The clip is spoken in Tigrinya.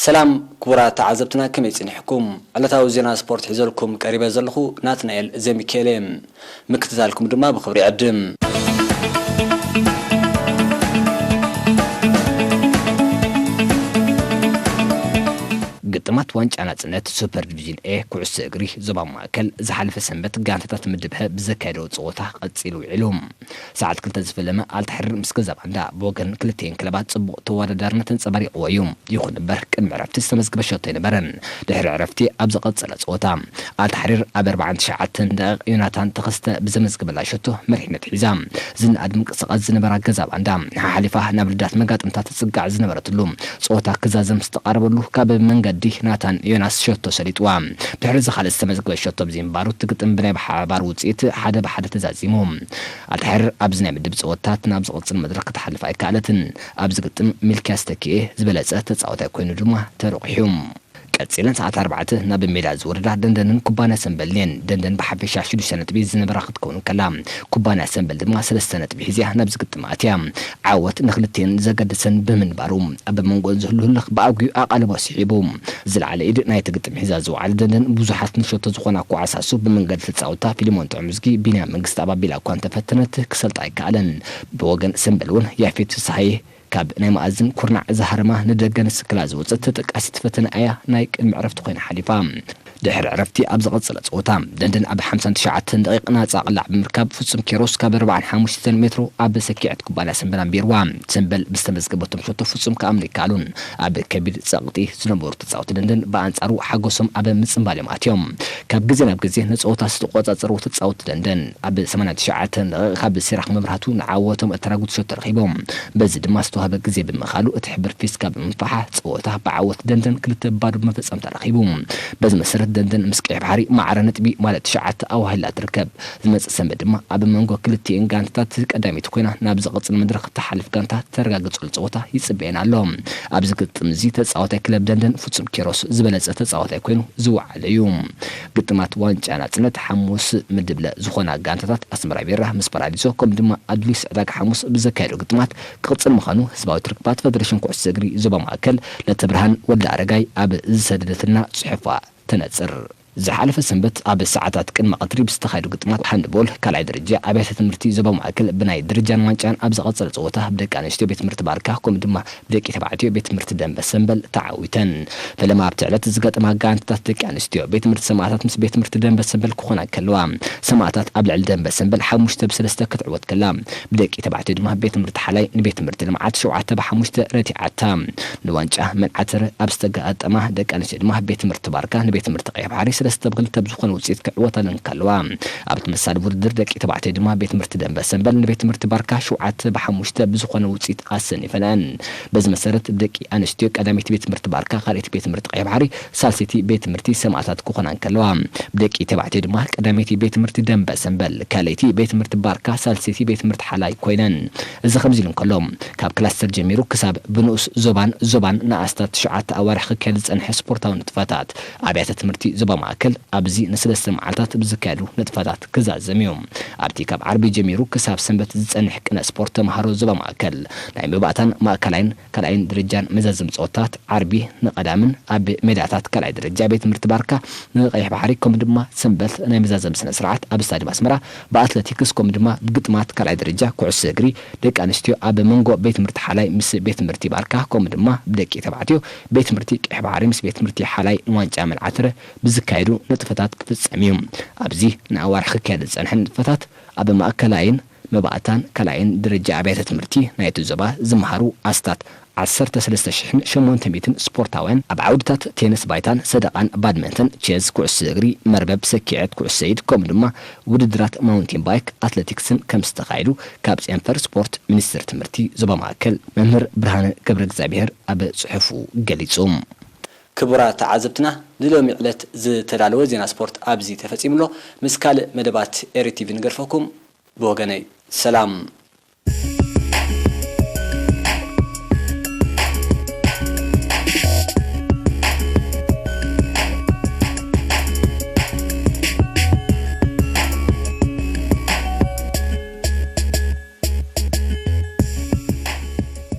ሰላም ክቡራት ተዓዘብትና፣ ከመይ ጸኒሕኩም? ዕለታዊ ዜና ስፖርት ሒዘልኩም ቀሪበ ዘለኹ ናትናኤል ዘሚካኤል እየ። ምክትታልኩም ድማ ብኽብሪ ይዕድም። ግጥማት ዋንጫ ናጽነት ሱፐር ዲቪዥን ኤ ኩዕሶ እግሪ ዞባ ማእከል ዝሓለፈ ሰንበት ጋንታታት ምድብ ሀ ብዘካየደዎ ጸወታ ቀጺሉ ውዒሉ። ሰዓት ክልተ ዝፈለመ ኣልታሕሪር ምስ ገዛ ባንዳ ብወገን ክልቲኤን ክለባት ጽቡቕ ተወዳዳርነት ኣንጸባሪቕዎ እዩ። ይኹን እምበር ቅድሚ ዕረፍቲ ዝተመዝገበ ሸቶ ኣይነበረን። ድሕሪ ዕረፍቲ ኣብ ዝቐጸለ ጸወታ ኣልታሕሪር ኣብ ኣርባዓን ትሽዓተን ደቂቕ ዮናታን ተኸስተ ብዘመዝገበላ ሸቶ መሪሕነት ሒዛ ዝነኣድ ምንቅስቓስ ዝነበራ ገዛ ባንዳ ሓሓሊፋ ናብ ልዳት መጋጥምታ ትጽጋዕ ዝነበረትሉ ጸወታ ክዛዘም ዝተቓረበሉ ካብ መንገዲ ናታን ዮናስ ሸቶ ሰሊጥዋ። ድሕሪ እዚ ካልእ ዝተመዝገበ ሸቶ ብዘይምንባሩ እቲ ግጥም ብናይ ብሓባር ውጽኢት ሓደ ብሓደ ተዛዚሙ። ኣልታሕሪር ኣብዚ ናይ ምድብ ጸወታት ናብ ዝቕጽል መድረኽ ክትሓልፍ ኣይከኣለትን። ኣብዚ ግጥም ሚልክያስ ተኪኤ ዝበለጸ ተጻዋታይ ኮይኑ ድማ ተረቑሑ። ቀጺለን ሰዓት ኣርባዕተ ናብ ሜዳ ዝወረዳ ደንደንን ኩባንያ ሰምበልን እየን። ደንደን ብሓፈሻ ሽዱሽተ ነጥቢ ዝነበራ ክትከውን ከላ፣ ኩባንያ ሰምበል ድማ ሰለስተ ነጥቢ ሒዝያ ናብዚ ግጥም ኣትያ። ዓወት ንክልቲኤን ዘገደሰን ብምንባሩ፣ ኣብ መንጎ ዝህሉ ህልኽ ብኣግኡ ኣቓልቦ ስሒቡ። ዝለዓለ ኢድ ናይቲ ግጥም ሒዛ ዝወዓለ ደንደን ብዙሓት ንሸቶ ዝኾና ኳዕሳሱ ብመንገዲ ተጻውታ ፊልሞን ጥዑምዝጊ፣ ቢንያም መንግስተኣብ ኣቢላ እኳ እንተፈተነት ክሰልጣ ኣይከኣለን። ብወገን ሰምበል እውን ያፌት ፍስሃየ ካብ ናይ መኣዝን ኩርናዕ ዝሃረማ ንደገ ንስክላ ዝወጸት ተጠቃሲት ፈተነ እያ ናይ ቅድሚ ዕረፍቲ ኮይና ሓሊፋ። ድሕሪ ዕረፍቲ ኣብ ዝቐጸለ ጸወታ፣ ደንደን ኣብ ሓምሳን ትሽዓተን ደቂቕ ናጻ ቅላዕ ብምርካብ ፍጹም ኪሮስ ካብ ኣርባዓን ሓሙሽተን ሜትሮ ኣብ ሰኪዐት ኩባንያ ሰምበል ኣንቢርዋ። ሰምበል ብዝተመዝገበቶም ሸቶ ፍጹም ክኣምኑ ኣይከኣሉን። ኣብ ከቢድ ጸቕጢ ዝነበሩ ተጻወቲ ደንደን ብኣንጻሩ ሓጎሶም ኣብ ምጽንባል እዮም ኣትዮም። ካብ ግዜ ናብ ግዜ ነጸወታ ዝተቖጻጸሩ ተጻወቲ ደንደን ኣብ ሰማንያን ትሽዓተን ደቂቕ ካብ ሲራክ መብራህቱ ንዓወቶም እተራጉት ሸቶ ረኺቦም። በዚ ድማ ዝተዋህበ ግዜ ብምኻሉ እቲ ሕብር ፊስካ ብምንፋሓ ጸወታ ብዓወት ደንደን ክልተ ባዶ መፈጸምታ ረኺቡ። በዚ መሰረት ደንደን ምስ ቀይሕ ባሕሪ ማዕረ ነጥቢ ማለት ትሽዓተ ኣዋሂላ ትርከብ። ዝመጽእ ሰንበት ድማ ኣብ መንጎ ክልቲኤን ጋንታታት ቀዳመይቲ ኮይና ናብ ዝቕጽል መድረኽ እትሓልፍ ጋንታ ተረጋግጸሉ ጸወታ ይጽበየን ኣሎ። ኣብዚ ግጥም እዚ ተጻዋታይ ክለብ ደንደን ፍጹም ኪሮስ ዝበለጸ ተጻዋታይ ኮይኑ ዝወዓለ እዩ። ግጥማት ዋንጫ ናጽነት ሓሙስ ምድብ ለ ዝኾና ጋንታታት ኣስመራ ቢራ ምስ ፓራዲሶ ከምኡ ድማ ኣዱሊስ ዕዳጋ ሓሙስ ብዘካየዶ ግጥማት ክቕጽል ምዃኑ ህዝባዊት ርክባት ፈደሬሽን ኩዕሶ እግሪ ዞባ ማእከል ለተብርሃን ወልደ ኣረጋይ ኣብ ዝሰደደትና ጽሑፋ ተነጽር። ዝሓለፈ ሰንበት ኣብ ሰዓታት ቅድሚ ቀትሪ ብዝተኻየዱ ግጥማት ሃንድቦል ካልኣይ ደረጃ ኣብያተ ትምህርቲ ዞባ ማእከል ብናይ ደረጃን ዋንጫን ኣብ ዝቐጸለ ጸወታ ብደቂ ኣንስትዮ ቤት ትምህርቲ ባርካ ከምኡ ድማ ብደቂ ተባዕትዮ ቤት ትምህርቲ ደንበ ሰምበል ተዓዊተን። ፈለማ ኣብቲ ዕለት ዝገጠማ ጋንታታት ደቂ ኣንስትዮ ቤት ትምህርቲ ሰማእታት ምስ ቤት ትምህርቲ ደንበ ሰምበል ክኾና ከለዋ፣ ሰማእታት ኣብ ልዕሊ ደንበ ሰምበል ሓሙሽተ ብሰለስተ ክትዕወት ከላ፣ ብደቂ ተባዕትዮ ድማ ቤት ትምህርቲ ሓላይ ንቤት ትምህርቲ ልምዓት ሸውዓተ ብሓሙሽተ ረቲዓታ። ንዋንጫ መልዓተር ኣብ ዝተጋጠማ ደቂ ኣንስትዮ ድማ ቤት ትምህርቲ ባርካ ንቤት ትምህርቲ ቀይሕ ባሕሪ ሰለስተ ብክልተ ብዝኾነ ውፅኢት ክዕወታለን ከለዋ፣ ኣብ ተመሳሳሊ ውድድር ደቂ ተባዕትዮ ድማ ቤት ትምህርቲ ደንበ ሰምበል ንቤት ትምህርቲ ባርካ ሸውዓተ ብሓሙሽተ ብዝኾነ ውፅኢት ኣሰኒፈንኣን። በዚ መሰረት ብደቂ ኣንስትዮ ቀዳመይቲ ቤት ትምህርቲ ባርካ፣ ካልኣይቲ ቤት ትምህርቲ ቀይሕ ባሕሪ፣ ሳልሰይቲ ቤት ትምህርቲ ሰማእታት ክኾና እንከለዋ፣ ብደቂ ተባዕትዮ ድማ ቀዳመይቲ ቤት ትምህርቲ ደንበ ሰምበል፣ ካልኣይቲ ቤት ትምህርቲ ባርካ፣ ሳልሰይቲ ቤት ትምህርቲ ሓላይ ኮይነን። እዚ ከምዚ ኢሉ እንከሎ፣ ካብ ክላስተር ጀሚሩ ክሳብ ብንኡስ ዞባን ዞባን ንኣስታት ትሽዓተ ኣዋርሕ ክካየድ ዝጸንሐ ስፖርታዊ ንጥፈታት ኣብያተ ትምህርቲ ዞባ ማእከል ኣብዚ ንሰለስተ መዓልታት ብዝካየዱ ንጥፈታት ክዛዘም እዩ። ኣብቲ ካብ ዓርቢ ጀሚሩ ክሳብ ሰንበት ዝጸንሕ ቅነ ስፖርት ተምሃሮ ዞባ ማእከል ናይ መባእታን ማእከላይን ካልኣይን ደረጃን መዛዘሚ ጸወታት ዓርቢ ንቐዳምን ኣብ ሜዳታት ካልኣይ ደረጃ ቤት ትምህርቲ ባርካ ንቐይሕ ባሕሪ ከምኡ ድማ ሰንበት ናይ መዛዘሚ ስነ ስርዓት ኣብ ስታዲየም ኣስመራ ብኣትለቲክስ ከምኡ ድማ ብግጥማት ካልኣይ ደረጃ ኩዕሶ እግሪ ደቂ ኣንስትዮ ኣብ መንጎ ቤት ትምህርቲ ሓላይ ምስ ቤት ትምህርቲ ባርካ ከምኡ ድማ ብደቂ ተባዕትዮ ቤት ትምህርቲ ቀይሕ ባሕሪ ምስ ቤት ትምህርቲ ሓላይ ንዋንጫ መልዓትረ ብዝካየዱ ንጥፈታት ክፍጸም እዩ። ኣብዚ ንኣዋርሕ ክካየድ ዝጸንሐ ንጥፈታት ኣብ ማእከላይን መባእታን ካልኣይን ደረጃ ኣብያተ ትምህርቲ ናይቲ ዞባ ዝመሃሩ ኣስታት ዓሰርተ ሰለስተ ሽሕን ሸሞንተ ሚእትን ስፖርታውያን ኣብ ዓውድታት ቴንስ ባይታን ሰደቓን ባድመንተን፣ ቼዝ፣ ኩዕሶ እግሪ፣ መርበብ፣ ሰኪዐት፣ ኩዕሶ ኢድ ከምኡ ድማ ውድድራት ማውንቴን ባይክ ኣትለቲክስን ከም ዝተኻየዱ ካብ ጨንፈር ስፖርት ሚኒስቴር ትምህርቲ ዞባ ማእከል መምህር ብርሃነ ገብረ እግዚኣብሔር ኣብ ጽሑፉ ገሊጹ። ክቡራት ተዓዘብትና፣ ንሎሚ ዕለት ዝተዳለወ ዜና ስፖርት ኣብዚ ተፈጺሙ ኣሎ። ምስ ካልእ መደባት ኤሪ ቲቪ ንገድፈኩም። ብወገነይ ሰላም።